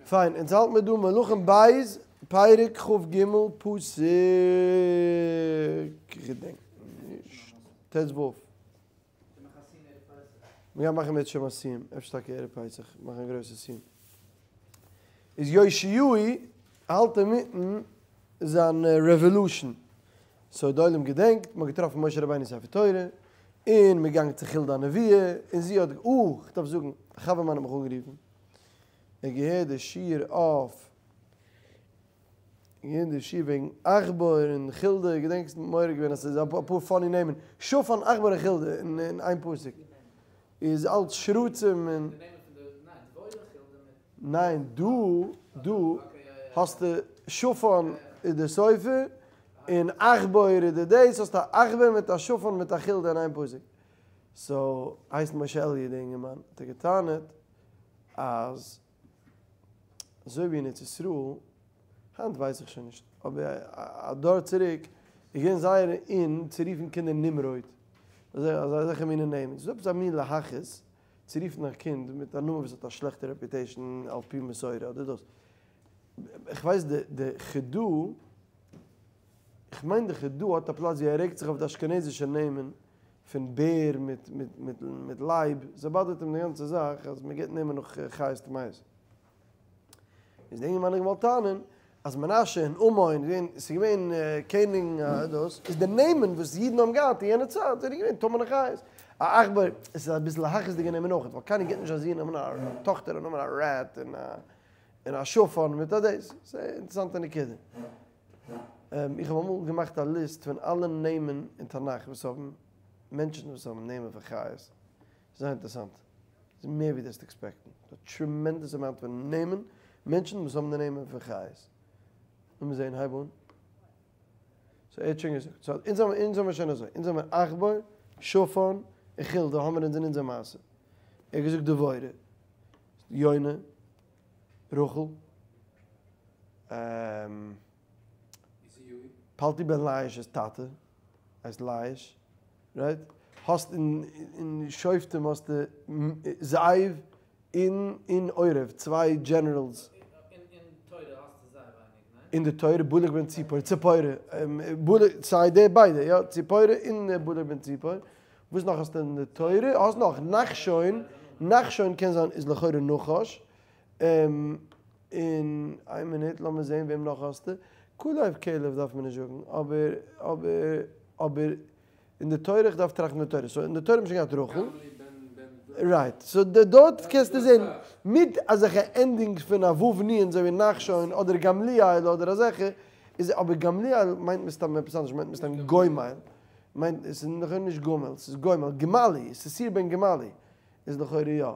פיין, אונז האלט מיר דא מלכים ב', פרק כ"ג, פסוק, כ'געדענק נישט, ט"ו. מ'גייט מאכן אם ירצה השם א סיום, אפשר טאקע ערב פסח, מאכן א גרויסע סיום. איז יאשיהו האלט אינמיטן זיין רעוואלושען, סאו די עולם געדענקט, מ'האט געטראפן משה רבינו'ס ספר תורה, און מ'איז געגאנגען צו חולדה הנביאה, און זי האט, אה, כ'דארף זאגן, א חבר מיינער האט מיך אנגערופן, ער האט געהערט די שיעור אויף, געהערט די שיעור וועגן עכבור און חולדה, געדענקסט מעורר געווען אז ס'איז אפאר פאני נעמען, שפן עכבור און חולדה אין איין פסוק, איז אלץ שרצים און. ניין דא דא האסטו שפן איז די סופר און עכבור איז די דאס האסטו א עכבור מיט א שפן מיט א חולדה אין איין פסוק. סאו הייסט משה אלי' די אינגערמאן האט ער געטענה'ט אז אזוי ווי אין ארץ ישראל, היינט ווייס איך שוין נישט, אבער א דור צוריק איז געווען זייער אין צו רופן קינדער נמרוד, אזעלכע מינע נעמען, ס'איז דא עפעס א מין להכעיס צו רופן א קינד מיט א נאמען וואס האט א שלעכטע רעפיוטעישן על פי מסורה אדער דאס. איך ווייס די די חידא, איך מיין די חידא האט א פלאץ ווי ער רעגט זיך אויף די אשכנזישע נעמען פון בער מיט מיט מיט מיט לייב, ס'באדערט אים די גאנצע זאך אז מ'געט נעמען נאך חיות טמאות. איז די אינגערמאן האט געוואלט טענה'ן אז מנשה און אמון איז געווען, ס'איז געווען קעניגן דאס, איז די נעמען וואס אידן האבן געהאט אין יענע צייט זענען געווען טמא'נע חיות. א עכבר, עס איז אביסל להכעיס'דיגע נעמען אויך, ווייל קיינער גיבט נישט א זון א נאמען א טאכטער א נאמען א רעט און א און א שפן מיט א דאס. ס'איז א אינטערעסאנטע נקודה. איך האב אמאל געמאכט א ליסט פון אלע נעמען אין תנך וואס האבן מענטשן וואס האבן נעמען פון חיות. זייער אינטערעסאנט. ס'איז מער ווי דו וועסט עקספעקטן. א טרעמענדעס אמאונט פון נעמען, מענטשן וואס האבן די נעמען פון חיות. לאמיר זעהן, הייב אן. סאו ער האט שוין געזאגט. סאו אונז האבן אונז האבן שוין אזוי. אונז האבן עכבור, שפן, און חולדה האבן אונז אין אונזער מעשה. ער האט געזאגט דבורה, יונה, רחל, פלטי בן ליש'ס טאטע הייסט ליש. רייט? האסט אין שופטים האסטו זאב און און עורב, צוויי דזשענערעלס. אין תורה האסטו זייער ווייניג, ניין? אין די תורה בלק בן ציפור, ציפורה, בלק, סיי די ביידע, יא, ציפורה און בלק בן ציפור. וואס נאך האסטו אין די תורה? האסט נאך נחשון, נחשון קען זיין איז לכאורה נחש. און איין מינוט לאמיר זעהן וועם נאך האסטו. כלב כלב דארף מען נישט זאגן, אבער אבער אבער אין די תורה, איך דארף טראכטן די תורה, סאו אין די תורה האט מען שוין געהאט רחל, רייט, סאו דארט קענסטו זעהן מיט אזעלכע ענדינגס פון א ו' נ' אזוי ווי נחשון אדער גמליאל אדער אזעלכע, איז אבער גמליאל מיינט מסתם עפעס אנדערש, מיינט מסתם גומל, מיינט עס איז לכאורה נישט גמל, ס'איז גומל, גמלי, ססיר בן גמלי איז לכאורה יא.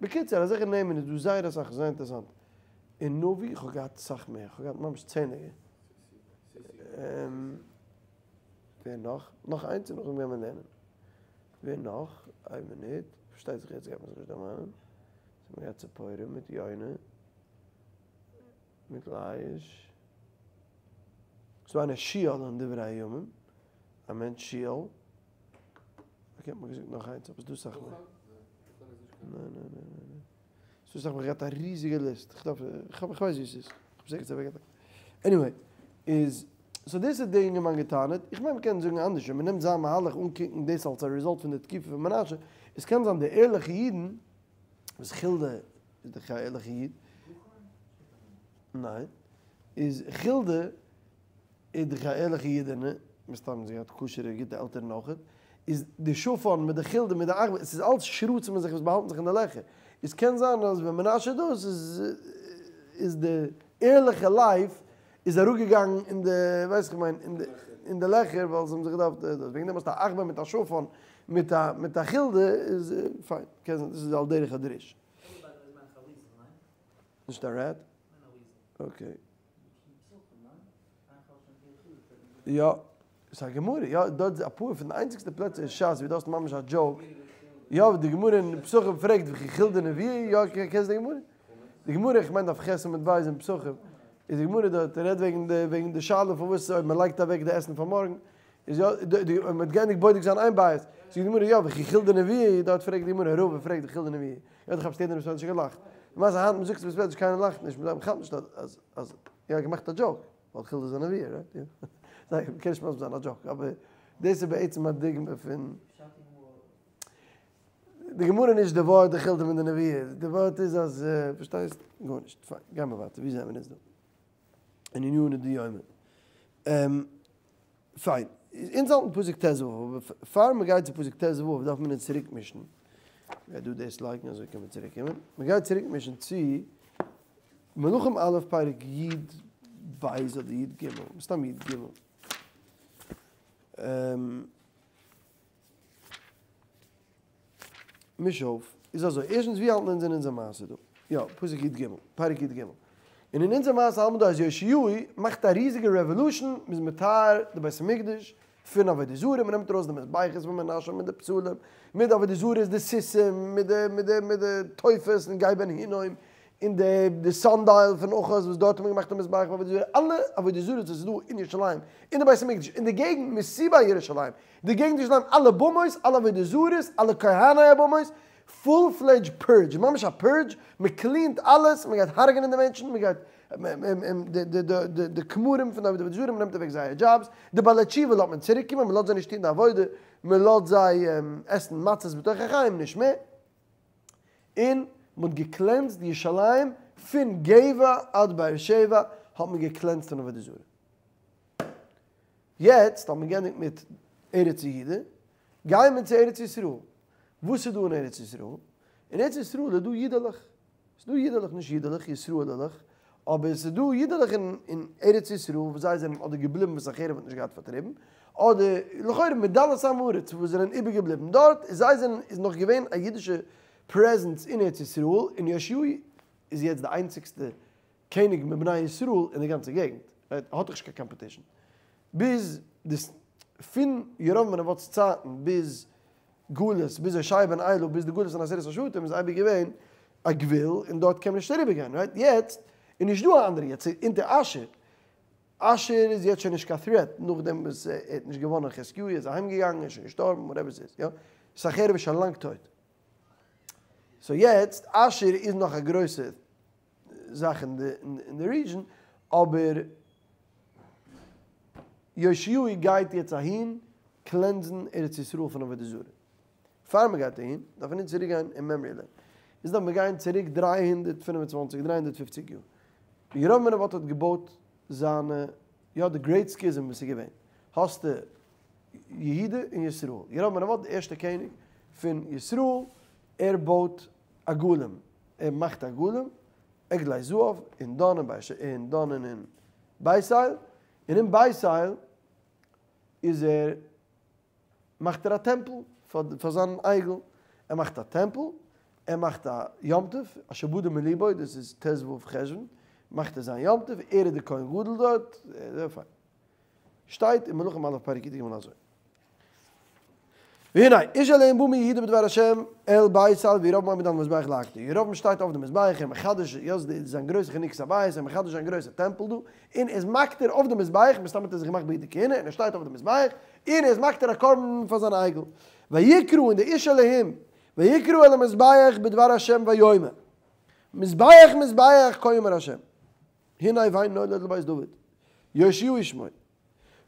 בקיצור אזעלכע נעמען איז דא זייער אסאך, זייער אינטערעסאנט. אין נביא, איך האב געהאט אסאך מער, איך האב געהאט ממש צענדליגע. ווער נאך? נאך איינס און נאכדעם גייען מיר לערנען. ווער נאך? איין מינוט, פארשטייט זיך יעצט גייט מען זיך נישט דערמאנען. סאו מיר געהאט ציפורה מיט יונה, מיט ליש. ס'דא איינער שועל אין דברי הימים, א מענטש שועל. אקעי, מ'האט געזאגט נאך איינס, אבער ס'דא אסאך מער. ניין ניין ניין ניין. ס'דא אסאך מער, כ'האב געהאט א ריזיגע ליסט. כ'דארף, כ'האב, כ'ווייס ווי ס'איז. כ'האב עס ערגעץ אוועקגעלייגט. עניוועי, איז, סאו דאס האט דער אינגערמאן געטענה'ט, איך מיין מ'קען זאגן אנדערש, ווען מ'נעמט זיין מהלך אן קוקן דאס אלס א רעזאלט פון די תקופה פון מנשה, עס קען זיין די ערליכע אידן, וואס חולדה איז דאך א ערליכע איד, ניין, איז חולדה איז דאך א ערליכע אידענע, מסתם זי האט כשר'ע גוטע עלטערן אויכעט, איז די שפן מיט די חולדה מיט די עכבר, עס איז אלץ שרצים אין זיך וואס באהאלטן זיך אין די לעכער, איז קען זיין אז ווען מנשה דאס איז איז די ערליכע לייף איז אראפגעגאנגען אין די ווייסט איך מיין אין די לעכער ווייל זיי האבן זיך געדארפט דאס, וועגן דעם האסטו א עכבר מיט א שפן מיט א מיט א חולדה איז פיין, קען זיין דאס איז על דרך הדרוש. נישט א רעט? אקעי. יא, ס'איז א גמרא, יא, דארט איז אפאר פון די איינציגסטע פלעצער אין שס ווי דו האסט ממש א דזשאוק, יא, די גמרא אין פסחים פרעגט וכי חולדה נביאה, יא, קענסט די גמרא? די גמרא, איך מיין דף ח' עמוד ב' אין פסחים, איז די גמרא דארט רעדט וועגן די וועגן די שאלה פארוואס אויב מען לייגט אוועק די עסן פאר מארגן, איז יא, די אויב מען האט געענדיגט בודק זיין איין בית, זאגט די גמרא יא, וכי חולדה נביאה, דארט פרעגט די גמרא, רבא פרעגט וכי חולדה נביאה, יא, דו כאפסט יעדער האט שוין געלאכט. למעשה היינט מ'זאגט עס בית מדרש קיינער לאכט נישט, מ'כאפט נישט אז אז יא געמאכט א דזשאוק, ווייל חולדה איז א נביאה, רייט? יא. זיי מ'קען נישט מסביר זיין א דזשאוק, אבער דאס איז בעצם א דוגמא פון. די גמרא נישט די ווארט די חולדה מיט די נביאה, די ווארט איז אז פארשטייסט? גארנישט, פיין, גיימער ווייטער, ווי זעמער אונז דא? אין עניני דיומא. פיין, אונז האלטן פסוק ט ו, אבער פאר מען גייט צו פסוק ט ו דארף מען אונז צוריק מישן, מ'גייט דא דאס לייגן אזוי קען מען צוריק קומען, מען גייט צוריק מישן צו מלכים א' פרק י ב אדער י ג, מסתם י ג. מיש אויף, איז אזוי, ערשטנס ווי האלטן אונז אין אונזער מעשה דא? יא, פסוק י ג, פרק י ג. און אין אונזער מעשה האלט מען דא אז יאשיהו מאכט א ריזיגע רעוואלושען, מ'איז מטהר די בית המקדש פון עבודה זרה, מ'נעמט ארויס די מזבחות פון מנשה מיט די פסלים, מיט די עבודה זרות די סוסים, מיט די מיט די מיט די תופת און גיא בן הינום, און די די סאנדייל פון אחז וואס דארט האט מען געמאכט א מזבח פאר עבודה זרה, אלע עבודה זרות וואס איז דא אין ירושלים, אין די בית המקדש, אין די געגנט מסביב ירושלים, די געגנט ירושלים, אלע במות, אלע עבודה זרות, אלע כהני הבמות, פול פלעדזש פורדזש, ממש א פורדזש, מען קלינט אלעס, מען גייט הרג'נען די מענטשן, מען גייט די כמרים פון די עבודה זרה, מען נעמט אוועק זייערע דזשאבס, די בעלי תשובה לאזט מען צוריק קומען, מען לאזט זיי נישט טון די עבודה, מען לאזט זיי עסן מצות בתוך החיים, נישט מער. און מען האט געקלענסט ירושלים פון גבע עד באר שבע האט מען געקלענסט פון עבודה זרה. יעצט האט מען גענדיגט מיט ארץ יהודה, גייען מיר צו ארץ ישראל. וואס איז דא אין ארץ ישראל? אין ארץ ישראל איז דא אידעלעך. ס'איז דא אידעלעך, נישט אידעלעך, ישראל'עלעך, אבער ס'איז דא אידעלעך אין ארץ ישראל וואס זיי זענען אדער געבליבן וואס סנחריב האט נישט געהאט פארטריבן, אדער לכאורה מדלת עם הארץ וואס זענען איבערגעבליבן דארט, זיי זענען, איז נאך געווען א אידישע פרעזענס אין ארץ ישראל, און יאשיהו איז יעצט די איינציגסטע קעניג מבני ישראל אין די גאנצע געגנט, ער האט דאך נישט קיין קאמפעטישן, ביז די פון ירבעם בן נבט'ס צייטן ביז גלות, ביז הושע בן אלה, ביז די גלות פון עשרת השבטים איז אייביג געווען א גבול און דארט קען מען נישט אריבער גיין, רייט? יעצט איז נישט דא א אנדערע, יעצט איז אונטער אשור, אשור איז יעצט שוין נישט קיין threat, נאכדעם וואס ער האט נישט געוואנען חזקיהו איז אהיים געגאנגען, איז שוין געשטארבן, וואטעווער ס'איז, יא? סנחריב איז שוין לאנג טויט. סאו יעצט אשור איז נאך א גרויסע זאך אין די רידזשען, אבער יאשיהו גייט יעצט אהין קלענזן ארץ ישראל פון עבודה זרה. פאר מען גייט אהין דארף מען אונז צוריק גיין אין מעמארי לעין. איז דארף מען גיין צוריק 325, 350 יאר. ווי ירבעם בן נבט האט געבויט זיינע, יא די גרעיט סקיזם וואס איז געווען. האסטו יהודה און ישראל. ירבעם בן נבט די ערשטע קעניג פון ישראל, ער בויט עגלים, ער מאכט עגלים, עגלי זהב, אין דן און באר אין דן און אין בית אל, און אין בית אל איז ער, מאכט ער א טעמפל פאר פאר זיין עגל, ער מאכט א טעמפל, ער מאכט א יום טוב, אשר בדה מלבו, דאס איז ט ו חשוון, מאכט ער זיין יום טוב, ער איז די כהן גדול דארט, פיין. שטייט אין מלכים א' פרק י ג אזוי. והנה, איש אלהים בא מיהודה בדבר השם אל בית אל וירבעם עומד על המזבח להקטיר. ירבעם שטייט אויף די מזבח, ער מחדש, יא ס'איז זיין גרויסע חנוכת הבית, ער מחדש זיין גרויסע טעמפל דא, און ער איז מקטיר אויף די מזבח, מסתמא האט ער זיך געמאכט בגדי כהונה, און ער שטייט אויף די מזבח, און ער איז מקטיר א קרבן פאר זיין עגל. ויקרא און די איש אלהים, ויקרא אל המזבח בדבר השם ויאמר, מזבח מזבח כה אמר השם, הנה בן נולד לבית דוד, יאשיהו שמו.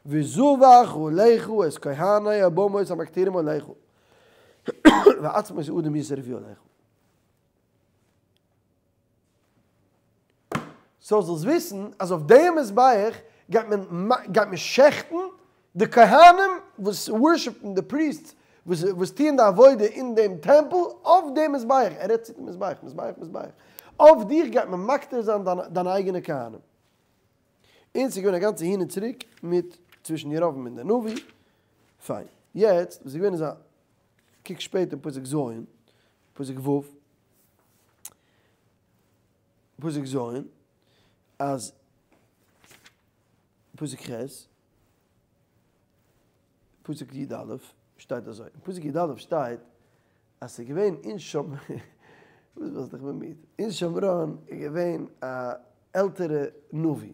וזבח עליך את כהני הבמות המקטירים עליך, ועצמות אדם ישרפו עליך. סאו זאלסט וויסן אז אויף דעם מזבח גייט מען גייט מען שעכטן די כהנים וואס ווארשיפן די פריסטס וואס וואס טוען די עבודה אין דעם טעמפל אויף דעם מזבח, ער רעדט צו דעם מזבח, מזבח מזבח, אויף דיך גייט מען מקטיר זיין דיינע אייגענע כהנים. און ס'איז געווען א גאנצע הין און צוריק מיט צווישן ירבעם און די נביא. פיין. יעצט וואס איז געווען איז א קוק שפעטער פסוק ז', פסוק ו', פסוק ז', אז פסוק ח', פסוק י א שטייט אזוי, אין פסוק י א שטייט אז ס'איז געווען אין שומרון, וואס ווילסטו איך בין מיד, אין שומרון איז געווען א עלטערע נביא,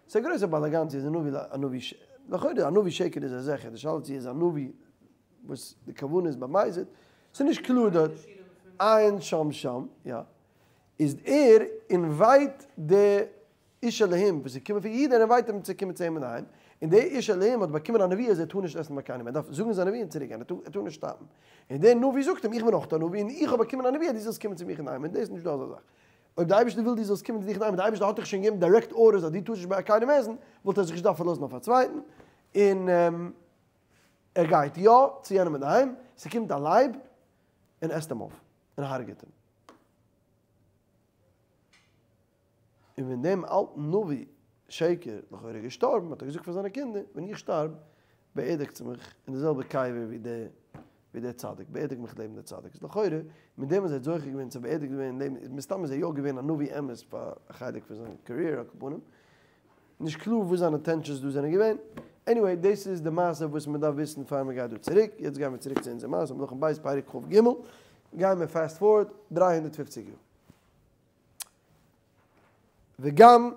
ס'איז א גרויסע באלאגאן צו איז א נביא א נביא, לכאורה א נביא שקר איז ער זיכער, די שאלה צו איז א נביא וואס די כוונה איז במזיד, ס'איז נישט קלאר דארט, עיין שם שם, יא. איז ער invite די איש אלהים וואס איז געקומען פון יהודה, ער invite אים צו קומען צו אים אינדערהיים, און דער איש אלהים האט באקומען א נבואה אז ער טאר נישט עסן ביי קיינעם, ער דארף זאגן זיין נבואה און צוריק גיין, ער טאר נישט stop ן. און דער נביא זאגט אים, איך בין אויך א נביא און איך האב באקומען א נבואה אז דו זאלסט קומען צו מיך אינדערהיים, און דאס איז נישט דא אזא זאך. אויב דער אייבערשטער וויל דו זאלסט קומען צו דיך אינדערהיים און דער אייבערשטער האט דיך שוין געגעבן direct orders אז דו טארסט נישט ביי קיינעם עסן, וואלט ער זיך נישט געדארפט פארלאזן אויף א צווייטן, און ער גייט יא צו יענעם אינדערהיים, ס'קומט א לייב און עסט אים אויף און הרג'עט אים. און ווען דעם אלטן נביא שקר לכאורה איז געשטארבן, האט ער געזאגט פאר זיינע קינדער, ווען איך שטארב, באערדיגטס מיך אין די זעלבע קבר ווי דער ווי דער צדיק, באערדיג מיך לעבן דער צדיק. איז לכאורה, מיט דעם וואס ער האט זוכה געווען צו באערדיגט ווערן לעבן, איז מסתם איז ער יא געווען א נביא אמת פאר א חלק פון זיין career, על כל פנים. נישט קלאר וואס זיינע intentions דא זענען געווען. Anyway, דאס איז די מעשה וואס מען דארף וויסן פאר מען גייט דא צוריק. יעצט גייען מיר צוריק צו אונזער מעשה, מלכים ב' פרק כ"ג. גייען מיר fast forward 350 יאר. וגם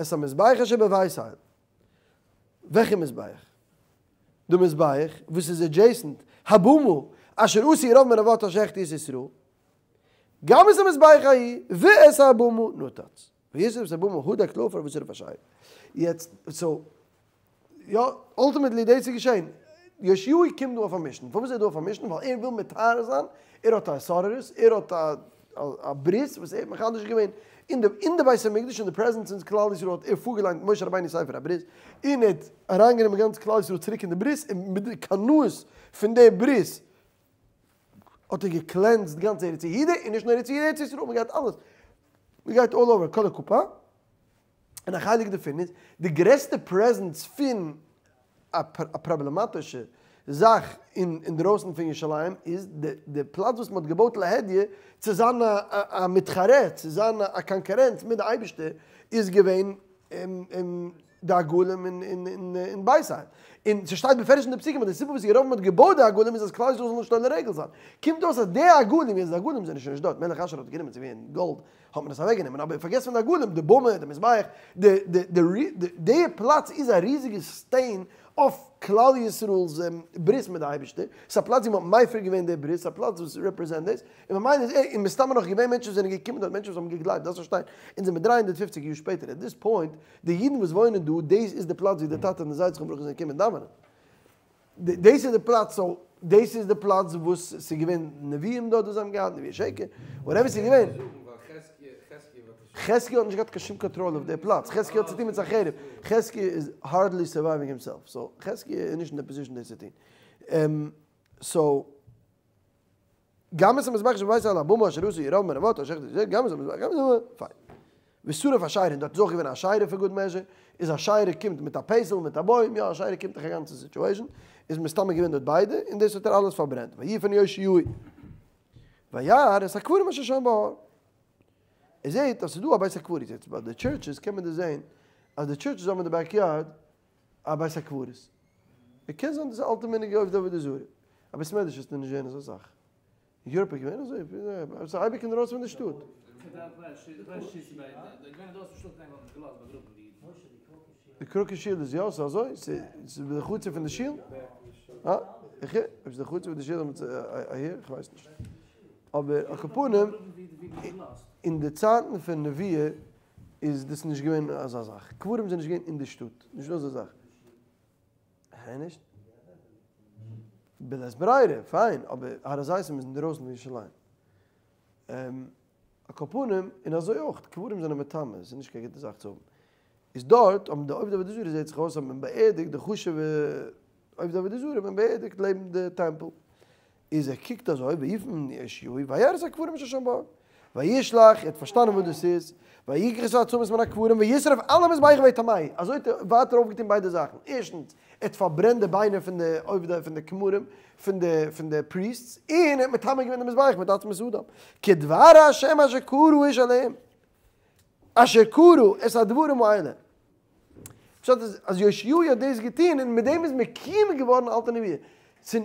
את המזבח אשר בבית אל. וועלכע מזבח? די מזבח וואס איז adjacent, הבמה אשר עשה ירבעם בן נבט אשר החטיא את ישראל, גם את המזבח ההוא ואת הבמה נתץ. וישרף את הבמה הדק לעפר ושרף אשרה. יעצט, so, יא, ultimately דאס איז געשען. יאשיהו קומט דא אויף א mission. פארוואס איז ער דא אויף א mission? ווייל ער וויל מטהר זיין, ער האט א התעוררות, ער האט א א ברית וואס ער האט מחדש געווען אין די אין די בית המקדש אין די presence פון כלל ישראל האט ער פארגעליינט משה רבינו ספר הברית און ער האט אריינגענומען גאנץ כלל ישראל צוריק אין די ברית און מיט די קנאות פון די ברית האט ער גע cleansed גאנץ ארץ יהודה און נישט נאר ארץ יהודה ארץ ישראל מען גייט אלעס מען גייט all over כל הקופה. און א חלק דערפון איז די גרעסטע presence פון א פראבלעמאטישע זאך אינדרויסן פון ירושלים איז די פלאץ וואס מען האט געבויט להדיא צו זיין א מתחרה, צו זיין א קאנקורענט מיט די אייבערשטער, איז געווען די עגלים אין בית אל. און ס'שטייט בפירוש אין די פסוקים אז די סיבה וואס ירבעם האט געבויט די עגלים איז אז כלל ישראל זאל נישט עולה רגל זיין. קומט אויס אז די עגלים, יעצט די עגלים זענען שוין נישט דארט, מלך אשור האט גענומען צו ווערן גאלד האט מען עס אוועק גענומען, אבער פארגעס פון די עגלים, די במה, די מזבח, די די די די פלאץ איז א ריזיגע stain אויף כלל ישראל'ס ברית מיט די אייבערשטער, ס'איז א פלאץ ווי מ'האט מפר געווען די ברית, ס'איז א פלאץ וואס represent דאס, און ממילא איז ער, און מסתמא נאך געווען מענטשן וואס זענען געקומען דארט, מענטשן וואס האבן געגלייבט, דארפסט פארשטיין, אונז זעמיר 350 יאר שפעטער, at this point, די אידן וואס וואוינען דא, דאס איז די פלאץ ווי די טאטע און די זיידע זכרונם לברכה זענען געקומען דאווענען. דאס איז די פלאץ, so דאס איז די פלאץ וואס ס'איז געווען נביאים דארט וואס זיי האבן געהאט נביאי שקר, whatever ס'איז געווען. חזקיה האט נישט געהאט קיין שום קאנטראל אויף די פלאץ, חזקיה האט צוטון מיט סנחריב, חזקיה איז hardly surviving himself, so חזקיה איז נישט אין די position דאס צו טון. So. גם את המזבח אשר בבית אל הבמה אשר עשה ירבעם בן נבט אשר החטיא גם את המזבח גם את הבמה, פיין. ושרף אשרה, און דארט איז אויך געווען א אשרה for good measure, איז א אשרה קומט מיט א פסל מיט א בוים, יא א אשרה קומט דאך א גאנצע situation, איז מסתמא געווען דארט ביידע, און דאס האט ער אלעס פארברענט, ויפן יאשיהו וירא את הקברים אשר שם בהר. ער זעט אז ס'איז דא א בית הקברות, יעצט ביי די churches קען מען דאס זען, אז די churches האבן אין די backyard א בית הקברות. קען זיין דאס איז אלטע מנהג עובדי עבודה זרה. א בית מדרש וועסטו נישט זען אזא זאך. אין Europe איז געווען אזוי? ס'איז אייביג אינדרויסן פון די שטאט. די קראקע שול איז יא, ס'איז אזוי? ס'איז די חצר פון די שול? אה? איך אויב ס'איז די חצר פון די שול אהער? איך ווייס נישט. אבער על כל פנים, אין די צייטן פון נבואה איז דאס נישט געווען אזא זאך. קברים זענען נישט געווען אין די שטאט. נישט דא אזא זאך. הע נישט? בלית ברירה, פיין, אבער הר הזיתים איז אינדערויסן פון ירושלים. על כל פנים, און אזוי אויך, קברים זענען מטמא, עס איז נישט קיין גוטע זאך צו האבן. איז דארט האבן די עובדי עבודה זרה זעט זיך אויס האבן מען באערדיגט די חשוב'ע עובדי עבודה זרה האט מען באערדיגט לעבן די טעמפל. איז ער קוקט אזוי, ויפן יאשיהו וירא את הקברים אשר שם בהר. וישלח, ער האט פארשטאנען וואס דאס איז, ויקח את העצמות מן הקברים וישרף על המזבח ויטמאהו. אזוי האט ער ווייטער אויפגעטון ביידע זאכן. ערשטנס, ער האט פארברענט די ביינער פון די עובדי, פון די כמרים, פון די, פון די priests, און ער האט מטמא געווען די מזבח מיט עצמות אדם. כדבר ה' אשר קרא איש אלהים, אשר קרא את הדברים האלה. פשט איז אז יאשיהו האט דאס געטון און מיט דעם איז מקוים געווארן אלטע נבואה. ס'איז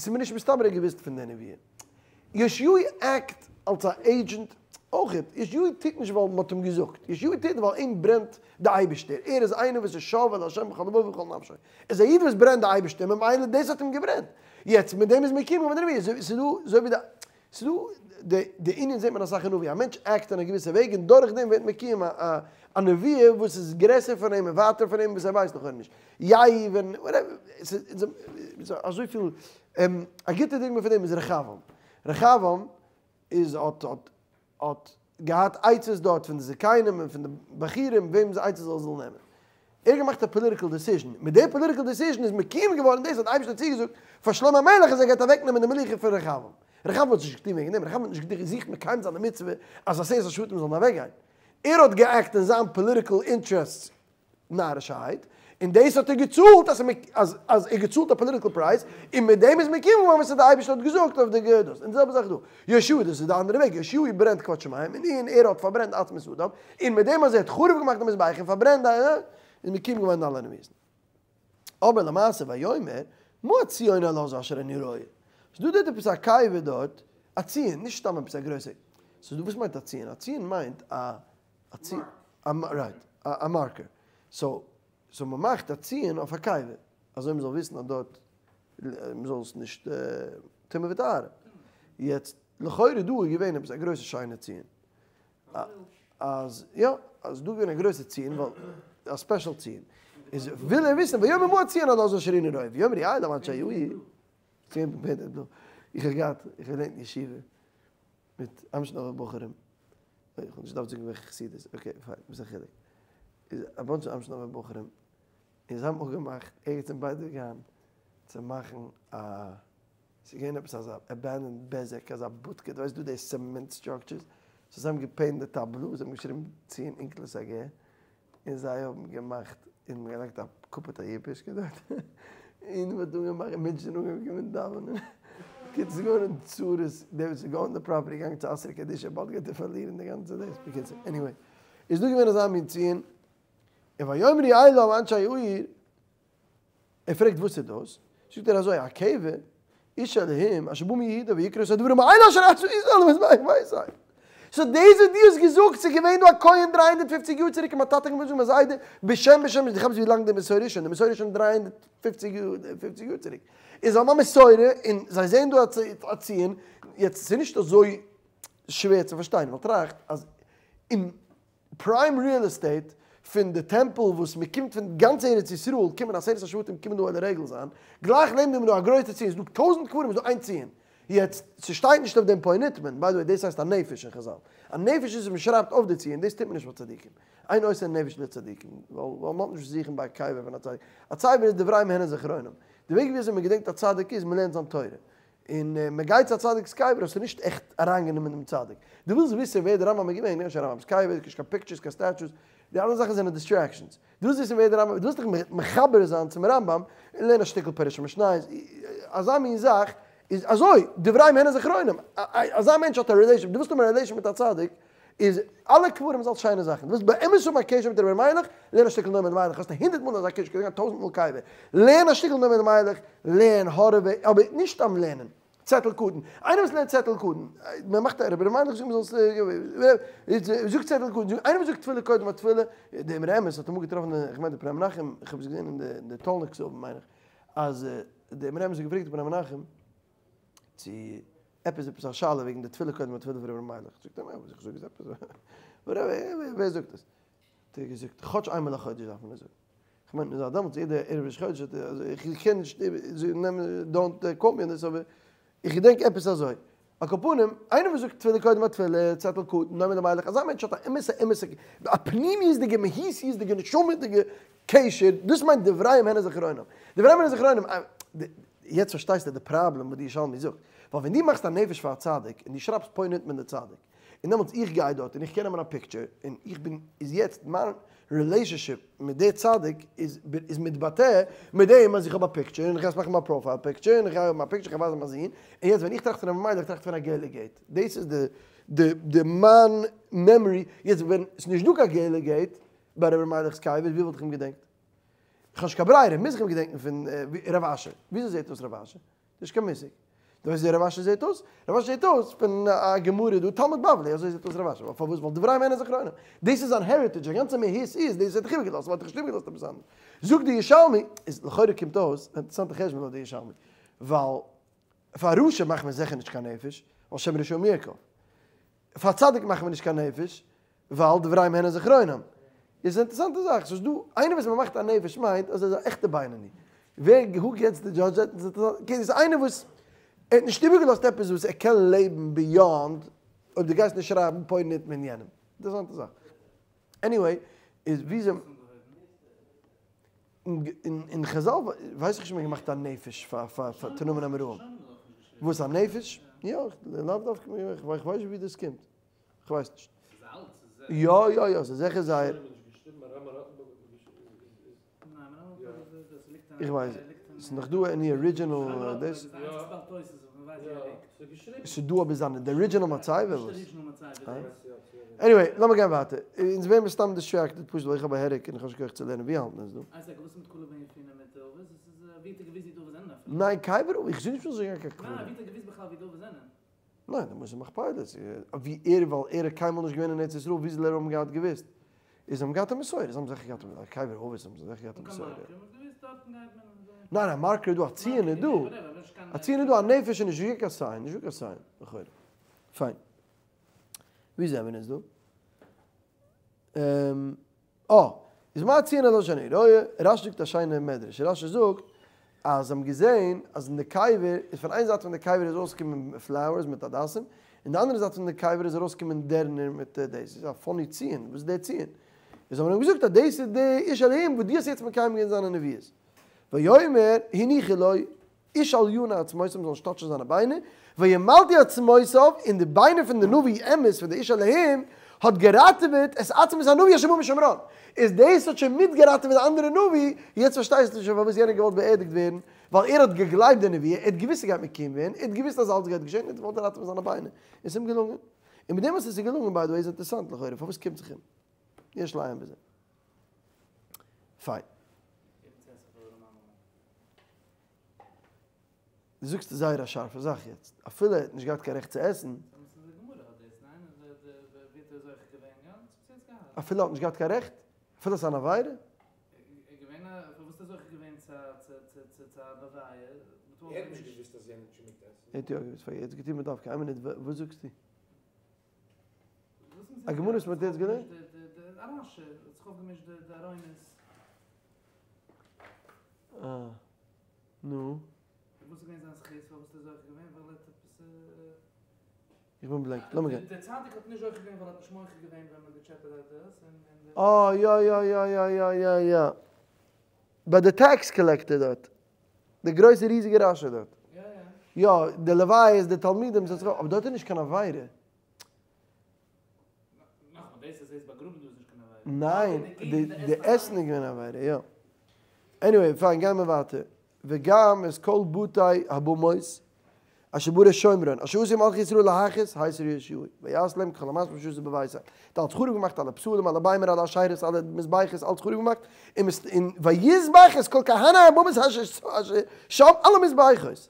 מיר נישט מסתבר ער האט געוואוסט פון די נבואה. יאשיהו act אלס א agent אויכעט. יאשיהו טוט נישט ווייל מ'האט אים געזאגט. יאשיהו טוט ווייל אים ברענט די אייבערשטער. ער איז איינער וואס איז שב אל ה' בכל לבבו ובכל נפשו. ער איז א איד וואס ברענט די אייבערשטער ממילא דאס האט אים געברענט. יעצט מיט דעם איז מקוים געווארן די נבואה. ס'איז דא אזוי ווי די ס'איז דא. די די ענין זעט מען אסאך אין נביא, א מענטש act אין א געוויסע וועג און דורכדעם ווערט מקוים א א נבואה וואס איז גרעסער פון אים און ווייטער פון אים וואס ער ווייסט נאך נישט. יי ווען whatever, ס'איז אזויפיל, א גוטע דוגמא פון דעם איז רחבעם. רחבעם איז האט האט האט געהאט עצות דארט פון די זקנים און פון די בכירים וועמענס עצות ער זאל נעמען. ער האט געמאכט א political decision, מיט די political decision איז מקוים געווארן דאס וואס די אייבערשטער האט צוגעזאגט פאר שלמה המלך אז ער גייט אוועקנעמען די מלוכה פון רחבעם. רחבעם האט נישט געטון וועגן דעם, רחבעם האט נישט געזוכט מקיים זיין די מצוה אז עשרת השבטים זאלן אוועקגיין. ער האט גע act אין זיין political interests נארישערהייט, און דאס האט ער געצאלט אז אז אז ער געצאלט א political price, און מיט דעם איז מקוים געווארן וואס די אייבערשטער האט געזאגט אויף די גדות, און די זעלבע זאך דא, יהושע דאס איז די אנדערע וועג, יהושע ברענט כבוד שמים, און און ער האט פארברענט עצמות אדם, און מיט דעם אז ער האט חרוב געמאכט די מזבח און פארברענט די איז מקוים געווארן אלע נביאות. אבער למעשה ויאמר, מה הציון הלז אשר אני רואה? ס'איז דא דארט עפעס א קבר דארט, א ציון, נישט סתם עפעס א גרויסע, ס'איז דא וואס מיינט א ציון? א ציון מיינט א א ציון, right, א marker, so so מ'מאכט א ציון אויף א קבר, אזוי מ'זאל וויסן אז דארט מ'זאל עס נישט טומאה וטהרה. יעצט לכאורה דא איז געווען עפעס א גרויסע שיינע ציון, אז יא, אז דא געווען א גרויסע ציון, ווייל א special ציון, איז וויל ער וויסן ויאמר מה הציון הלז אשר אני רואה, ויאמרו אליו אנשי העיר, ציון פון פעטער דא, איך האב געהאט, איך האב געלערנט אין ישיבה מיט אמשינאווער בחורים, איך האב נישט געדארפט זאגן וועלכע חסידות, okay פיין, וואס איז א חילוק, איז א bunch אמשינאווער בחורים, און זיי האבן אפגעמאכט ערגעץ אין בית וגן צו מאכן א, ס'איז געווען עפעס אזא abandoned בזק, אזא בודקע, דו ווייסט דא די cement structures, so זיי האבן גע paint די טאבלא, זיי האבן געשריבן ציון אונקלוס הגר, און זיי האבן געמאכט און געלייגט א קופת היפושקע דארט, און מ'האט אנגעמאכט און מענטשן זענען אנגעקומען דאווענען, בקיצור ס'איז געווארן צרות, דער וואס איז גע own ט די property געגאנגען צו אתרא קדישא באלד גייט ער פארלירן די גאנצע דאס, בקיצור anyway איז דא געווען אזא מין ציון, און ויאמרו אליו אנשי העיר, ער פרעגט וואס איז דאס? זאגט ער אזוי, הקבר איש אלהים אשר בא מיהודה ויקרא את הדברים האלה אשר עשה ישראל למזבח ביתו. so דאס וואס דו האסט געזאגט, ס'איז געווען דא א כהן 350 יאר צוריק און מיין טאטע האט געמוזט זאגן מיין זיידע בשם בשם, דו כאפסט ווי לאנג די מסורה איז שוין? די מסורה איז שוין 350 יאר צוריק. און זיי האבן א מסורה און זיי זעען דא א ציון, יעצט ס'איז נישט אזוי שווער צו פארשטיין, ווייל טראכט אז אין prime real estate פון די טעמפל וואס מען קומט פון גאנץ ארץ ישראל קומען עשרת השבטים קומען דא עולה רגל זיין, גלייך נעבן דעם איז דא א גרויסע ציון, ס'איז דא טויזענט קברים איז דא איין ציון, יעצט ס'שטייט נישט אויף דעם פה נטמן, by the way דאס הייסט א נפש אין חזל, א נפש איז וואס מען שרייבט אויף די ציון, דאס טוט מען נישט ביי צדיקים, אין עושין נפש לצדיקים, ווייל מען האט נישט וואס זוכן ביי א קבר פון א צדיק, א צדיק איז דבריהם הן זכרונם, די וועג ווי אזוי מען געדענקט א צדיק איז מען לערנט זיין תורה, און מען גייט צו א צדיק'ס קבר האסטו נישט עכט אריינגענומען דעם צדיק. דו ווילסט וויסן ווער דער רמב"ם איז געווען, נישט רמב"ם'ס קבר, נישט קיין pictures, קיין statues, די אלע זאכן זענען distractions. דו ווילסט וויסן ווער דער רמב"ם, דו ווילסט דיך מחבר זיין צום רמב"ם, און לערן א שטיקל פירוש המשניות, אזא מין זאך איז אזוי, דבריהם הן זכרונם, אזא מענטש האט א relation, דו ווילסט האבן א relation מיט א צדיק, איז אלע קברים איז אלס שיינע זאכן, דו ווילסט באמת האבן א קשר מיט רבי אלימלך, לערן א שטיקל נועם אלימלך, האסט הונדערט מאל אזא קשר, קענסט גיין טויזנט מאל קבר, לערן א שטיקל נועם אלימלך, לערן, הארעווע, אבער נישט סתם לערנען, צעטל קטן, איינער וואס לערנט צעטל קטן, מען מאכט א רבי אלימלך זאגט מען זאל זאגט צעטל קטן, איינער וואס זאגט תפילה קודם התפילה, דער אמרי אמת האט אמאל געטראפן, איך מיין די פני מנחם, איך האב עס געזען אין די טאלנא כתבים מיין איך, אז דער אמרי אמת האט געפרעגט די פני מנחם, צו עפעס עפעס א שאלה וועגן די תפילה קודם התפילה פון רבי מיילעך, זאגט ער וואס איך זאג איז עפעס, ווער זאגט עס? האט ער געזאגט כאטש איינמאל א חודש דארף מען עס זאגן, איך מיין זייט דעמאלטס יעדע ערב ראש חודש האט ער, איך קען נישט נעמען don't quote me on this אבער איך געדענק עפעס אזוי, על כל פנים איינער וואס זאגט תפילה קודם התפילה, צעטל קטן, נועם אלימלך, אזא מענטש האט א אמת'ע אמת'ע א פנימיות'דיגע מהותיות'דיגע נשמה'דיגע קשר, דאס מיינט דבריהם הן זכרונם, דבריהם הן זכרונם, יעצט פארשטייסטו די פראבלעם וואס די ירושלמי זאגט, ווייל ווען דו מאכסט א נפש פאר א צדיק און דו שרייבסט פה נטמן די צדיק, און דעמאלטס איך גיי דארט און איך קען נעמען א picture און איך בין איז יעצט מיין relationship מיט די צדיק איז איז מתבטא מיט דעם אז איך האב א picture און איך גיי עס מאכן מיין profile picture און איך גיי האבן א picture איך גיי ווייזן מיין זון, און יעצט ווען איך טראכט פון רבי מיילעך טראכט איך פון א געלע gate, דאס איז די די די מיין memory, יעצט ווען ס'נישט דא קיין געלע gate ביי רבי מיילעך'ס קבר ווי וואלט איך אים געדענקט? איך האב נישט קיין ברירה, מוז איך אים געדענקן פון רב אשי. וויאזוי זעט אויס רב אשי? נישט קיין מושג. דו ווייסט ווי רב אשי זעט אויס? רב אשי זעט אויס פון א גמרא דא, תלמוד בבלי, אזוי זעט אויס רב אשי. פארוואס? ווייל דבריהם הן זכרונם. דאס איז זיין heritage, זיין גאנצע מהות איז דאס ער האט דיך איבערגעלאזט, ווייל ער האט דיך נישט איבערגעלאזט עפעס אנדערש. זאגט די ירושלמי, איז לכאורה קומט אויס, א אינטערעסאנטע חשבון לויט די ירושלמי, ווייל פאר רשע מאכט מען זיכער נישט קיין נפש, ווייל שם רשעים ירקב. פאר צדיק מאכט מען נישט קיין נפש, ווייל דבריהם הן זכרונם. איז א אינטערעסאנטע זאך, ס'איז דא איינער וואס מ'מאכט א נפש מיינט אז ער איז א עכטע בינוני. ווער who gets to judge that? Okay, ס'איז איינער וואס ער האט נישט איבערגעלאזט עפעס וואס ער קען לעבן beyond אויב דו גייסט נישט שרייבן פה נטמן יענעם. אינטערעסאנטע זאך. Anyway, איז ווי זיי אין חזל ווייס איך נישט מ'האט געמאכט א נפש פאר פאר תנאים און אמוראים. וואס א נפש? יא, לאו דווקא, איך ווייס נישט ווי דאס קומט. איך ווייס נישט. יא יא יא, ס'איז זיכער זייער. איך ווייס, ס'איז נאך דא any original דאס? ס'איז דא אבער זיינע די original מצבה וואס? Anyway, לאמיר גיין ווייטער. אונז ווערן מסתם distracted פשוט ווייל איך האב א headache און איך האב נישט כח צו לערנען. ווי האלט מען עס דא? ניין קבר אבות, איך זאג נישט מ'זאל גיין קיין קברים. ניין, די מוז מכפילות, ווי ער, ווייל ער איז קיינמאל נישט געווען אין ארץ ישראל, ווי זאל ער האבן געהאט געוואוסט? איז זיי האבן געהאט א מסורה, זיי האבן זיכער געהאט א קבר אבות האבן זיי זיכער געהאט א מסורה. ניין, א marker איז דא, א ציון איז דא, א ציון איז דא, א נפש איז נישט דא קיין sign, נישט דא קיין sign, לכאורה. פיין. ווי זעמיר אונז דא? אה, איז מה ציון הזאת שאני רואה, רשי זאגט א שיינע מדרש, רשי זאגט אז זיי האבן געזען אז אין די קבר איז פון איין זייט פון די קבר איז ארויסגעקומען flowers מיט הדסים, און די אנדערע זייט פון די קבר איז ארויסגעקומען דערנער מיט דאס, איז א funny ציון, וואס איז דער ציון? איז האבן אים געזאגט אז דאס איז די איש אלהים וואס דו האסט יעצט מקיים געווען זיינע נביאות. ויאמר הניחו לו איש אל ינע עצמותיו מ'זאל נישט טאטשן זיינע ביינער, וימלטו עצמותיו, און די ביינער פון די נביא אמת פון די איש אלהים האט געראטעוועט את עצמות הנביא אשר בא משומרון, איז דאס האט שוין מיטגעראטעוועט די אנדערע נביא, יעצט פארשטייסטו שוין פארוואס יענער האט געוואלט באערדיגט ווערן, ווייל ער האט געגלייבט די נבואה, ער האט געוואוסט ס'גייט מקוים ווערן, ער האט געוואוסט אז אלץ גייט געשען, ער האט געוואלט ראטעווען זיינע ביינער, און ס'איז אים געלונגען. און מיט דעם וואס עס איז געלונגען by the way איז אינטערעסאנט לכאורה פארוואס קומט זיך אים יש לעיין בזה. פיין. דו זאגסט זייער א שארפע זאך יעצט. אפילו ער האט נישט געהאט קיין רעכט צו עסן. אפילו ער האט נישט געהאט קיין רעכט? אפילו עס איז אן עבירה? ער האט יא געוואוסט פאר ער האט עס געטון בדווקא. איין מינוט, וואס זאגסטו? א גמרא וואס מ'האט יעצט געלערנט? אה. נו. איך בין blank. לאמיר גיין. אה, יא יא יא יא יא יא יא. ביי די tax collector דארט. די גרויסע ריזיגע רשע דארט. יא, די לוויות, די תלמידים, ס'האט זיך, אבער דארט איז נישט קיין עבירה. ניין, די עסן איז געווען א עבירה, יא. Anyway, פיין, גייען מיר ווייטער. וגם את כל בתי הבמות אשר בערי שומרון, אשר עשו מלכי ישראל להכעיס, הסיר יאשיהו, ויעש להם ככל המעשה אשר עשו בבית אל. האט אלץ חרוב געמאכט אלע פסלים, אלע ביימער, אלע אשרות, אלע מזבחות, אלץ חרוב געמאכט, און ויזבח את כל כהני הבמות אשר שם, אלע מזבחות.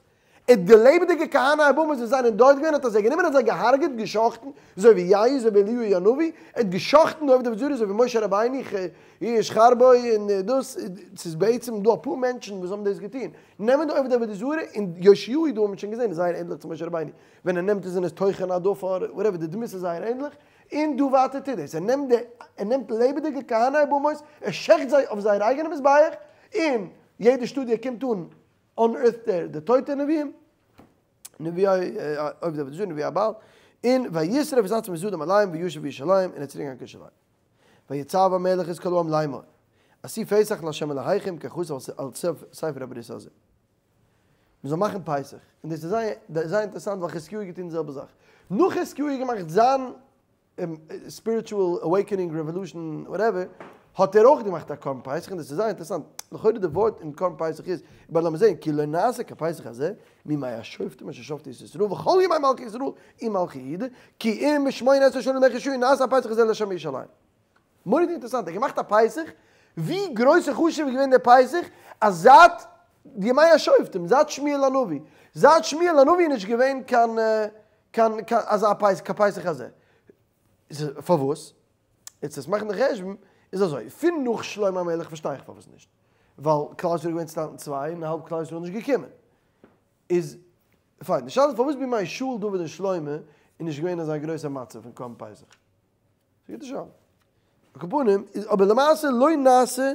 און די לעבעדיגע כהני הבמות וואס זענען דארט געווען האט ער זיי גענומען און זיי געהארגעט, געשאכטן, אזוי ווי יהוא, אזוי ווי אליהו הנביא, ער האט געשאכטן די עובדי עבודה זרה, אזוי ווי משה רבינו, איש חרבו, און דאס, ס'איז בעצם דא אפאר מענטשן וואס האבן דאס געטון, נעמען די עובדי עבודה זרה, און יאשיהו דא האט מען שוין געזען איז זייער ענדליך צו משה רבינו, ווען ער נעמט עס און איז טוחן עדפה אדער whatever, די דמות איז זייער ענדליך, און דא ווייטער טוט דאס, ער נעמט די, ער נעמט לעבעדיגע כהני הבמות, ער שעכט זיי אויף זייער אייגענע מזבח, און יעדע שטאט ווי ער קומט אן, unearthed ער די טויטע נביאים, נביאי עובדי עבודה זרה, נביאי הבעל, און וישרף את עצמות האדם עליהם וישב בירושלים, און ער איז צוריק געגאנגען קיין ירושלים. ויצו המלך את כל העם לאמור, עשו פסח לה' אלהיכם ככתוב על ספר הברית הזה. מען זאל מאכן פסח, און דאס איז זייער זייער אינטערעסאנט ווייל חזקיהו האט געטון די זעלבע זאך. נאך חזקיהו האט געמאכט זיין spiritual awakening revolution whatever, האט ער אויך געמאכט א קרבן פסח, און דאס איז זייער אינטערעסאנט, לכאורה די ווארט אין קרבן פסח איז, אבער לאמיר זעהן, כי לא נעשה כפסח הזה, מימי השופטים אשר שפטו את ישראל וכל ימי מלכי ישראל ומלכי יהודה, כי אם בשמונה עשרה שנה למלך יאשיהו נעשה הפסח הזה לה' בירושלים. מורא'דיג אינטערעסאנט, ער האט געמאכט א פסח, ווי גרויס און חשוב איז געווען דער פסח, אז זייט ימי השופטים, זייט שמואל הנביא, זייט שמואל הנביא איז נישט געווען קיין קיין קיין אזא פסח כפסח הזה. פארוואס? יעצט עס מאכן די חשבון איז אזוי, פון נאך שלמה המלך פארשטיי איך פארוואס נישט, ווייל כלל ישראל איז געווען צעטיילט אין צוויי און האלב כלל ישראל איז נישט געקומען. איז פיין, די שאלה איז פארוואס בימי שאול דוד און שלמה איז נישט געווען אזא גרויסע מצב פון קרבן פסח. ס'איז א גוטע שאלה. על כל פנים, איז אבער למעשה לא נעשה,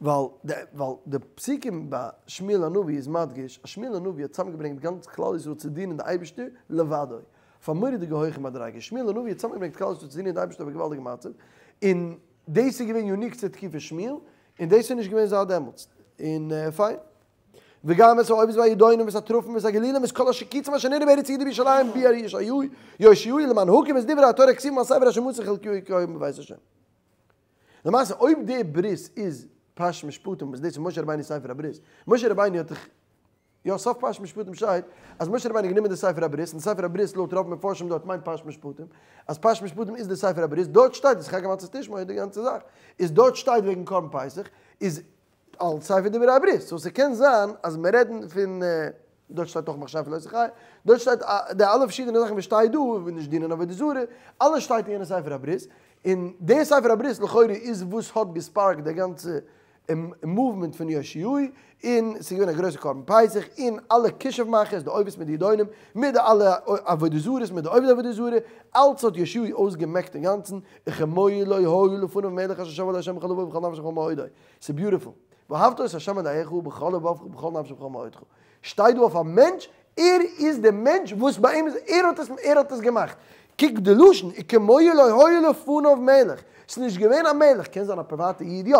ווייל די ווייל די פסוקים ביי שמואל הנביא איז מדגיש אז שמואל הנביא האט צוזאמגעברענגט גאנץ כלל ישראל צו דינען די אייבערשטער לבדו, אויף א מורא'דיגע הויכע מדריגה. שמואל הנביא האט צוזאמגעברענגט כלל ישראל צו דינען די אייבערשטער אויף א געוואלדיגע מצב, און דאס איז געווען unique צו תקופת שמואל, און דאס איז נישט געווען זייט דעמאלטס. און פיין. וגם את האובות והידעונים ואת התרפים ואת הגילולים ואת כל השקוצים אשר נראו בארץ יהודה ובירושלים ביאר יאשיהו יאשיהו למען הקים את דברי התורה הכתובים על ספר אשר מצא חלקיהו הכהן בבית השם. למעשה אויב די ברית איז פרשת משפטים וואס דאס איז משה רבינו'ס ספר הברית, משה רבינו האט דאך יא סוף פרשת משפטים שטייט אז משה רבינו האט גענומען די ספר הברית און די ספר הברית לויט רוב מפרשים דארט מיינט פרשת משפטים אז פרשת משפטים איז די ספר הברית דארט שטייט איז חג המצות תשמור די גאנצע זאך איז דארט שטייט וועגן קרבן פסח איז אלס ספר דברי הברית, so ס'קען זיין אז מיר רעדן פון, דארט שטייט אויך מכשפה לא תחיה, דארט שטייט די אלע פארשידענע זאכן וואס שטייט דא, ווי נישט דינען עבודה זרה, אלעס שטייט אין יענע ספר הברית, און די ספר הברית לכאורה איז וואס האט גע spark ט די גאנצע movement פון יאשיהו, און ס'איז געווען א גרויסע קרבן פסח, און אלע כישוף מאכערס, די אובות מיט די ידעונים, מיט די אלע עבודה זרות, מיט די עובדי עבודה זרה, אלץ האט יאשיהו אויסגעמעקט אינגאנצן, וכמוהו לא היה לפניו מלך אשר שב אל ה' בכל לבבו ובכל נפשו ובכל מאודו. ס'איז beautiful. ואהבת את ה' אלהיך בכל לבבך ובכל נפשך ובכל מאודך. שטייט דא אויף א מענטש, ער איז די מענטש וואס ביי אים איז, ער האט עס, ער האט עס געמאכט. קוק די לשון, וכמוהו לא היה לפניו מלך. ס'איז נישט געווען א מלך, קען זיין א פריוואטע איד יא.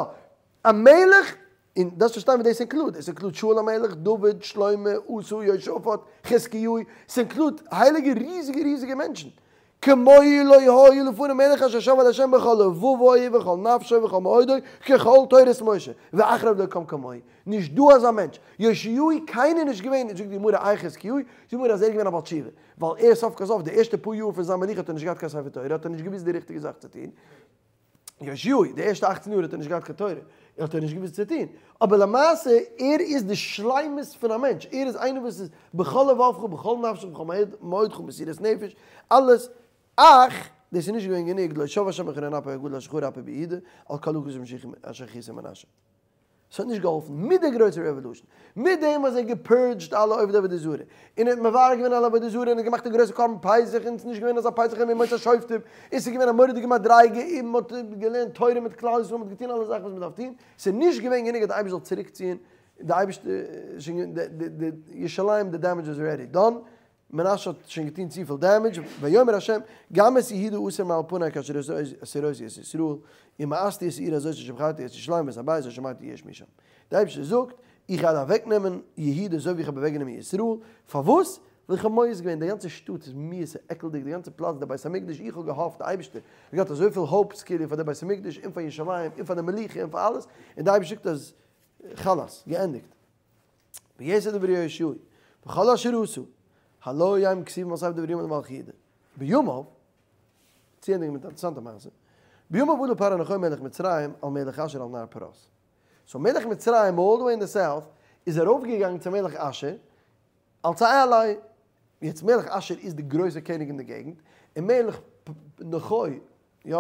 א מלך, און דארפסט פארשטיין וואס דאס include, דאס include שאול המלך, דוד, שלמה, אסא, יהושפט, חזקיהו, ס' include הייליגע ריזיגע ריזיגע מענטשן. כמוהו לא היה לפניו מלך אשר שב אל ה' בכל לבבו ובכל נפשו ובכל מאודו ככל תורת משה, ואחריו לא קם כמוהו. נישט דא אזא מענטש. יאשיהו קיינער נישט געווען, זאגט די גמרא איי חזקיהו, זאגט די גמרא אז ער איז געווען א בעל תשובה, ווייל ער סוף כל סוף די ערשטע פאר יאר פון זיין מלוכה האט ער נישט געהאט קיין ספר תורה, האט ער נישט געוואוסט די ריכטיגע זאך צו טון. יאשיהו, די ערשטע אכצן יאר האט ער נישט געהאט קיין תורה, האט ער נישט געוואוסט צו טון, אבער למעשה ער איז די שלימות פון א מענטש, ער איז איינער וואס איז בכל לבבך ובכל נפשך ובכל מאודך מסירת נפש, אלעס, אך, דאס איז נישט געווען גענוג, לא שב השם בחרון אפו הגדול אשר חרה אפו ביהודה, על כל עקות המשיחים אשר כיסה מנשה. ס'האט נישט געהאלפן מיט די גרויסע revolution, מיט דעם אז ער האט גע purge ט אלע עובדי עבודה זרה, און ער האט מברר געווען אלע עבודה זרה, און ער האט געמאכט א גרויסע קרבן פסח, און ס'איז נישט געווען אזא פסח אין ימות השופטים, און ס'איז געווען א מורא'דיגע מדריגה, און מ'האט געלערנט תורה מיט כלל ישראל, מ'האט געטון אלע זאכן וואס מ'דארף טון, ס'איז נישט געווען גענוג אז די אייבערשטער זאל צוריקציען, די אייבערשטער איז שוין געווען, די ירושלים די damage איז already done, מנשה האט שוין געטון צופיל damage, ויאמר ה' גם את יהודה אסיר מעל פני כאשר הסירותי את ישראל, ומאסתי את העיר הזאת אשר בחרתי את ירושלים ואת הבית אשר אמרתי יהיה שמי שם. דער אייבערשטער זאגט, איך גיי אוועקנעמען יהודה אזוי ווי איך האב אוועקגענומען ישראל, פארוואס? ווייל איך האב מואס געווען, די גאנצע שטאט איז מיאוס און עקלדיג, די גאנצע פלאץ, דער בית המקדש, איך האב געהאפט, די אייבערשטער האט געהאט אזויפיל hopes כאילו פאר די בית המקדש און פאר ירושלים און פאר די מלוכה און פאר אלעס, און די אייבערשטער זאגט אז חלאס, געענדיגט. ויתר דברי יאשיהו וכל אשר עשה, הלא הם כתובים על ספר דברי הימים למלכי יהודה. בימיו, צוענדיגן מיט א אינטערעסאנטע מעשה, בימיו עלה פרעה נכה מלך מצרים על מלך אשור על נהר פרת. so מלך מצרים all the way אין די south איז ארויפגעגאנגען צו מלך אשור אלס א ally, יעצט מלך אשור איז די גרויסע קעניג אין די געגנט, און מלך נכה, יא,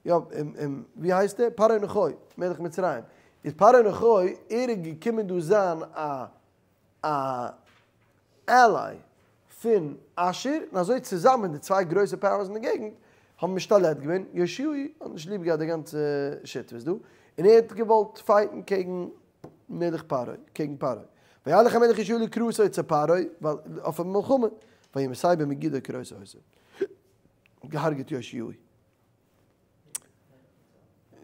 יא, און ווי הייסט ער? פרעה נכה, מלך מצרים. איז פרעה נכה, ער איז געקומען דא זיין א א ally פון אשור, און אזוי צוזאמען די צוויי גרויסע powers אין די געגנט האבן משתלט געווען. יאשיהו האט נישט ליב געהאט די גאנצע שותפות דא, און ער האט געוואלט fight ן קעגן מלך פרעה, קעגן פרעה. וילך המלך יאשיהו לקראתו צו פרעה, ווייל אויף א מלחמה, וימיתהו במגידו כראות אותו. געהארגעט יאשיהו.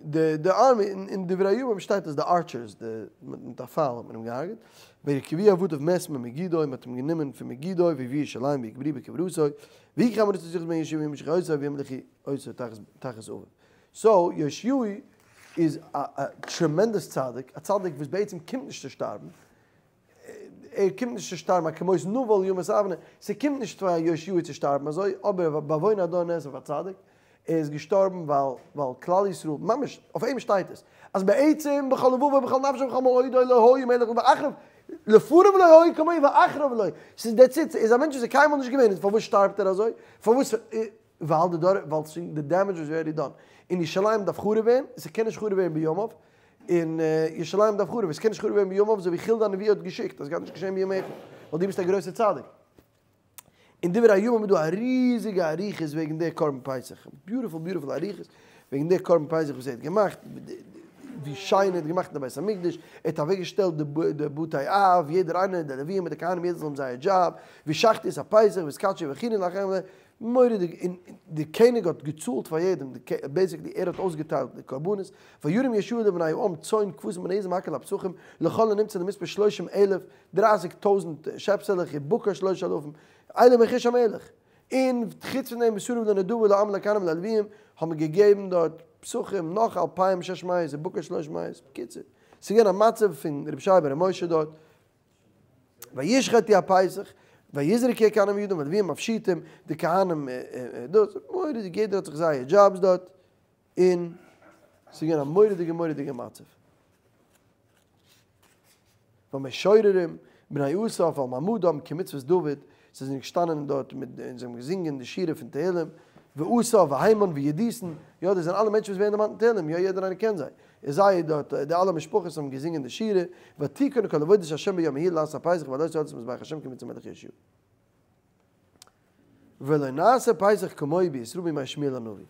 די די army אין דברי הימים שטייט אז די archers די מיט א פייל האט מען אים געהארגעט, וירכיבוהו עבדיו מת ממגידו, מען האט אים גענומען פון מגידו ויביאוהו ירושלים ויקברוהו בקבורתו, ויקחו עם הארץ את יוחז בן יאשיהו וימשחו אותו וימליכו אותו תחת אביו. so יאשיהו איז א tremendous צדיק, א צדיק וואס בעצם קומט נישט צו שטארבן, ער קומט נישט צו שטארבן א כמות נבל ימות אבנר, ס'קומט נישט פאר יאשיהו צו שטארבן אזוי, אבער בעוון הדור נאסף א צדיק, ער איז געשטארבן ווייל ווייל כלל ישראל, ממש אויף אים שטייט עס, אז בעצם בכל לבבו ובכל נפשו ובכל מאודו לא היה מלך ואחריו, לפניו לא היה כמוהו ואחריו לא, ס'איז דער ציץ, איז א מענטש וואס איז קיינמאל נישט געווען, איז פארוואס שטארבט ער אזוי? פארוואס? ווייל די דור, ווייל שוין די damage איז already done. און ירושלים דארף חרוב ווערן, ס'קען נישט חרוב ווערן בימיו, און ירושלים דארף חרוב ווערן, ס'קען נישט חרוב ווערן בימיו אזוי ווי חולדה הנביאה האט געשיקט, אז ס'גייט נישט געשען בימיך, ווייל דו ביסט א גרויסער צדיק. אין דברי הימים איז דא א ריזיגע אריכות וועגן די קרבן פסח, ביוטיפול ביוטיפול אריכות וועגן די קרבן פסח וואס ער האט געמאכט, ווי שיין ער האט געמאכט אין די בית המקדש, ער האט אוועק געשטעלט די בתי אב, יעדער איינער, די לוויים מיט די כהנים יעדער זאל האבן זייער דזשאב, ושחטו את הפסח והתקדשו והכינו לאחרים, מורא'דיג, און די קעניג האט געצאלט פאר יעדעם, בעיסיקלי ער האט אויסגעטיילט די קרבנות, וירם יהושע לבני העם צאן כבשים בני עזים הכל הפסחים, לכל הנמצא למספר שלושים אלף, דרייסיג טויזנט שעפסעלעך ובקר שלוש אלפים, אלה מרכוש המלך. און חוץ פון דעם מסביב לנדבה לעם לכהנים וללוויים האט מען געגעבן דארט פסחים נאך אלפיים שש מאות ובקר שלוש מאות, בקיצור ס'איז געווען א מצב פון רבי ישעי' בן ר' משה דארט, וישחטו הפסח ויזרקו הכהנים מידם והלוויים מפשיטים, די כהנים דאס, מורא'דיג יעדער האט זיך זייער דזשאבס דארט, און ס'איז געווען א מורא'דיגע מורא'דיגע מצב. והמשוררים, בני אסף על מעמדם כמצוות דוד, זיי זענען געשטאנען דארט מיט און זיי האבן געזינגען די שירה פון תהלים, ואסף והימן וידותון, יא דאס זענען אלע מענטשן וואס ווערן דערמאנט אין תהלים, יא יעדער איינער קען זיי, און זיי דארט, די אלע משפחות האבן געזינגען די שירה, ותכון כל עבודת ה' ביום ההוא לעשות הפסח והעלות עולת מזבח ה' כמצוות המלך יאשיהו. ולא נעשה פסח כמוהו בישראל בימי שמואל הנביא.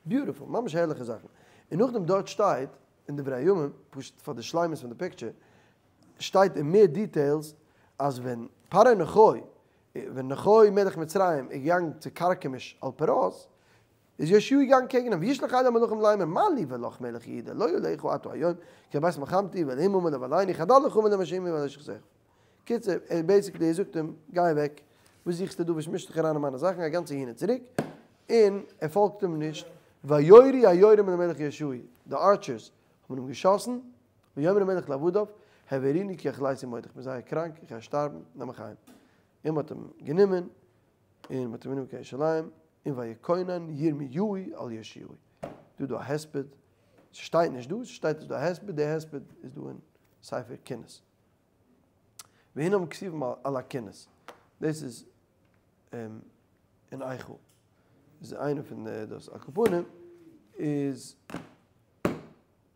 ביוטיפול, ממש הערליכע זאכן. און נאכדעם דארט שטייט אין דברי הימים, פשוט פאר די שלימות פון די picture, שטייט אין מער details אז ווען פרעה נכה, ווען נכה מלך מצרים איז געגאנגען צו כרכמיש על פרת, איז יאשיהו געגאנגען קעגן אים, וישלח אל המלכים לאמר מה לי ולך מלך יהודה לא עליך אתה היום כי אל בית מלחמתי ואלהים אמר לבלעני חדל לך מלך משימי ואל אשכחך. קיצור, ער basically ער זאגט אים, גיי אוועק, וואס זוכסטו דא, וואס מישסט דיך אריין אין מיינע זאכן, א גאנצע הין און צוריק, און ער פאלגט אים נישט, ויורו היורים אל המלך יאשיהו, די archers האבן אים געשאסן, ויאמר המלך לעבדיו, העבירוני כי החליתי מאוד, איך בין זייער קראנק, איך גיי שטארבן, נעם מיך אהיים. און מען האט אים גענומען, און מען האט אים גענומען קיין ירושלים, און ויקונן ירמיהו על יאשיהו. דא איז דא א הספד, ס'שטייט נישט דא, ס'שטייט איז דא א הספד, די הספד איז דא אין ספר קינות. והנם כתובים על הקינות, דאס איז אין איכה, איז איינע פון די דאס, על כל פנים איז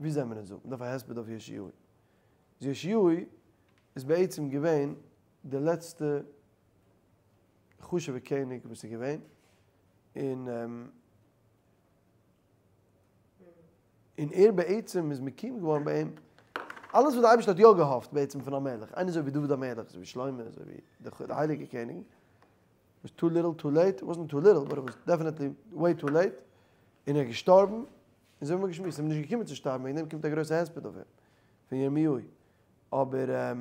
ווי זעמער אונז דא? מ'דארף א הספד אויף יאשיהו. איז יאשיהו איז בעצם געווען די לעצטע חשוב'ע קעניג וואס איז געווען, און און ער בעצם איז מקים געווארן ביי אים אלעס וואס דער אייבערשטער האט יא געהאפט בעצם פון א מלך, איינער אזוי ווי דוד המלך, אזוי ווי שלמה, אזוי ווי די הייליגע קעניגן, וואס too little too late, it wasn't too little but it was definitely way too late, און ער איז געשטארבן, און אזוי האבן מיר געשמועסט, עס איז אים נישט געקומען צו שטארבן, וועגן דעם קומט א גרויסע הספד אויף אים, פון ירמיהו, אבער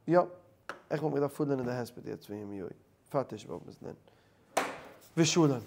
יא, עכט וואלט מען געדארפט פארלערנען די הספד יעצט פון ירמיהו, פאר תשעה באב מוז מען. ושלום.